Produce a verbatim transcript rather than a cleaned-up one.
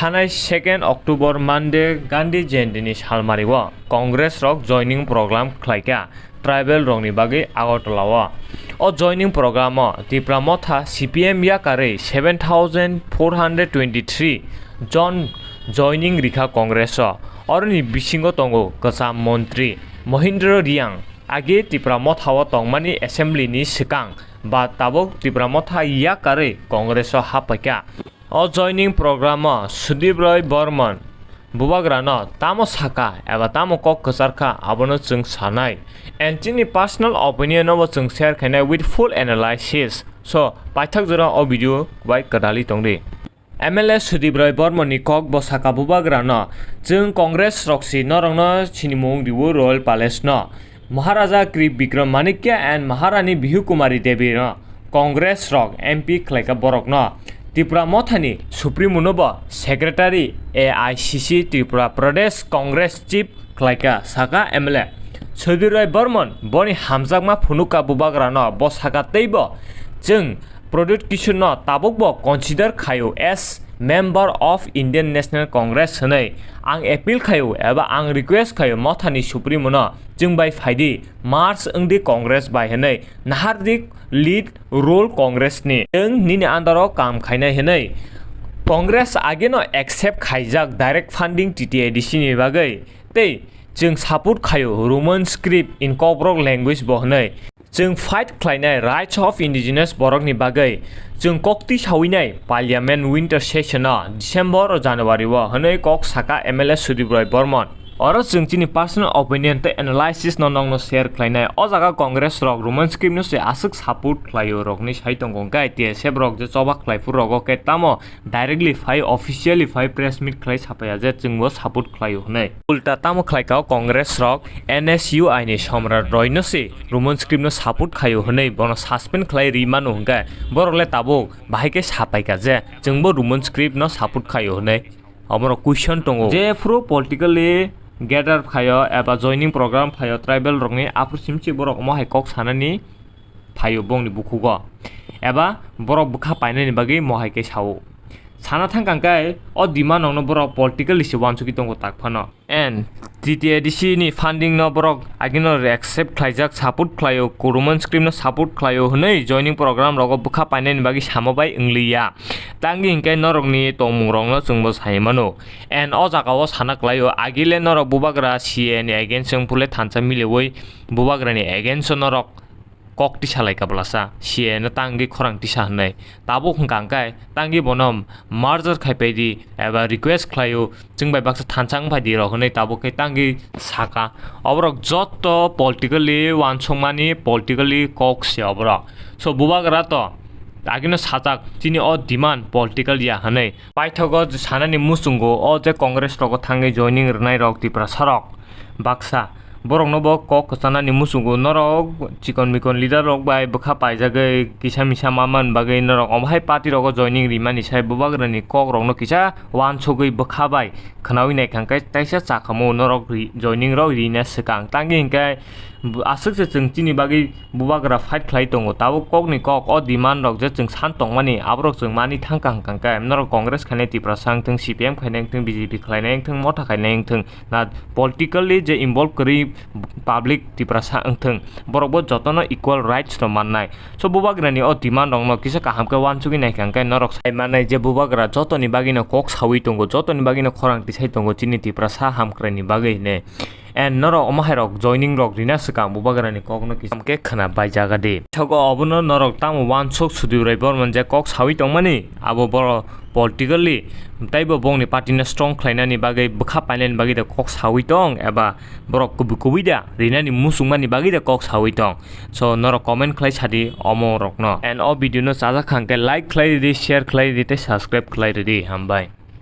Thanai second October Monday Gandhi Jayanti ni salmari o Congress rok joining program khlaikha tribal rokni bagwi Agartala o. O joining program o Tipra Motha C P M yakarwi seven thousand four hundred twenty-three jon joining rikha Congress o. Oroni bisingo tongo kwcham montri Mohindra Riyang, age Tipra Motha o tongmani assembly ni swkang ba tabuk Tipra Motha yakarwi Congress o haphaikha. O joining program o Sudip Roy Bormon bubagrano tamo saka eba tamo kok kwcharkha, abono chwng sanai. And chini personal opinion no bo chwng share khainai with full analysis. So, paithak jora o video bai kwdali tongdi. M L A Sudip Roy Bormon ni kok bo saka bubagrano, chwng Congress rok si norokno sinimung riwo Royal Palace no. Maharaja Krip Bikram Manikya and Maharani Bihu Kumari Devi no Congress rok M P khlaika borokno. Tipra Mothani Supremo no bo Secretary A I C C Tripura Pradesh Congress Chief khlaika, saka M L A. Sudip Roy Bormon boni hamjakma phunukha bubagrano, bo saka teibo chwng Pradyut Kishore no tabukbo consider khaio as member of Indian National Congress hwnwi. Ang appeal khaio eba ang request khaio Mothani Supremo no, chwng bai phaidi, merge wngdi Congress bai hwnwi, nahardi lead role Congress ni. Chwng nini under o kam khainai hwnwi Congress ageno accept khaijak direct funding T T A D C ni bagwi, tei chwng support khaio Roman script in Kokborok language bo hwnwi. Chwng fight khlainai rights of indigenous borokni bagwi. Chwng kokti sawinai parliament winter session o December o January o hwnwi kok saka M L A Sudip Roy Bormon. Oro chwng chini personal opinion tei analysis no nokno share khlainai. O jaga Congress rok Roman script no se aswk support khlaio rokni sai tongo, hwnkhe T S F rok je choba khlai phuru rogo khe tamo directly phai, officially phai, press meet khlai sapaiya je chwngbo support khlaio hwnwi. Ulta tamo khlaikha o Congress rok N S U I ni Samrat Roy no se Roman script no support khaio hwnwi bono suspend khlai ri mano, hwnkhe borok le tabuk bahai khe sapaikha je chwngbo Roman script no support khaio hwnwi. Oborok question tongo. Jephuru politically gather khaio eba joining program phaio tribal rokni, aphuru simchi borok omo hai kok sanani phaio bongni bukhugo. Eba borok bwkha painani bagwi mohai khe sao. Sana thangkang khe o demand rokno borok politically se uansugwi tongo tak phano. And T T A D C ni funding no borok agino accept khlaijak, support khlaio, Roman script no support khlaio hwnwi joining program rogo bwkha painani bagwi samo bai wngliya. Tangwi hinkhe norokni tongmung rokno chwngbo sai mano. And o jaga o sana klaio, agile norok bubagra C A ni against wng phule thansa miliwi bubagrani against o norok kok tisa lai ka bwlasa, C A no tangwi khorang tisa hwnwi. Tabuk hwnkha hwnkhe tangwi bono merger khai pai di eba request khlaio, chwng bai baksa thansa wng phai di rok hwnwi tabuk khe tangwi saka. Oborok joto politically uansukmani politically kok se oborok. So bubagra to agino sajak chini o demand political ya hwnwi. Paithago sanani muchungo o je Congress rogo thangwi joining rwnai rok Tiprasa rok baksa. Borokno bo kok kwchanani muchungo norok chikon mikon leader rok bai bwkha paijagwi kisa misa ma man bagwi norok omo hai party rogo joining rimani sai bubagrani kok rokno kisa uansugwi bwkha bai khwnawi naikha hwnkhe taisa chakhamu norok ri-, joining rok rina swkang. Tangwi hinkhe aswk se chwng chini bagwi bubagra fight khlai tongo. Tabuk kokni kok o demand rok je chwng san tongmani aborok chwng mani thangkha hwnkha hwnkhe norok Congress khainai Tiprasa wngthwng, C P M khainai wngthwng, B J P khlainai wngthwng, Motha khainai wngthwng, na politically je involve kwrwi public Tiprasa wngthwng, borokbo jotono equal rights no mannai. So bubagrani o demand rokno kisa kaham khe uansugwi naikha hwnkhe norok sai mannai je bubagra jotoni bagwino kok sawi tongo, jotoni bagwino khorang tisai tongo chini Tiprasa hamkraini bagwi hinwi. And norok omo hai rok joining rok rina swkang bubagrani kokno kisa khe khwna bai jaga di. Thogo obono norok tamo uansuk Sudip Roy Bormon je kok sawi tongmani abo boro politically teibo bongni party no strong khlainani bagwi bwkha painani bagwi da kok sawi tong eba borok kubui kubui da rinani muchungmani bagwi da kok sawi tong. So norok comment khlai sadi omo rokno. And o video no chajak kha hwnkhe like khlai ridi, share khlai ridi tei subscribe khlai ridi. Hambai.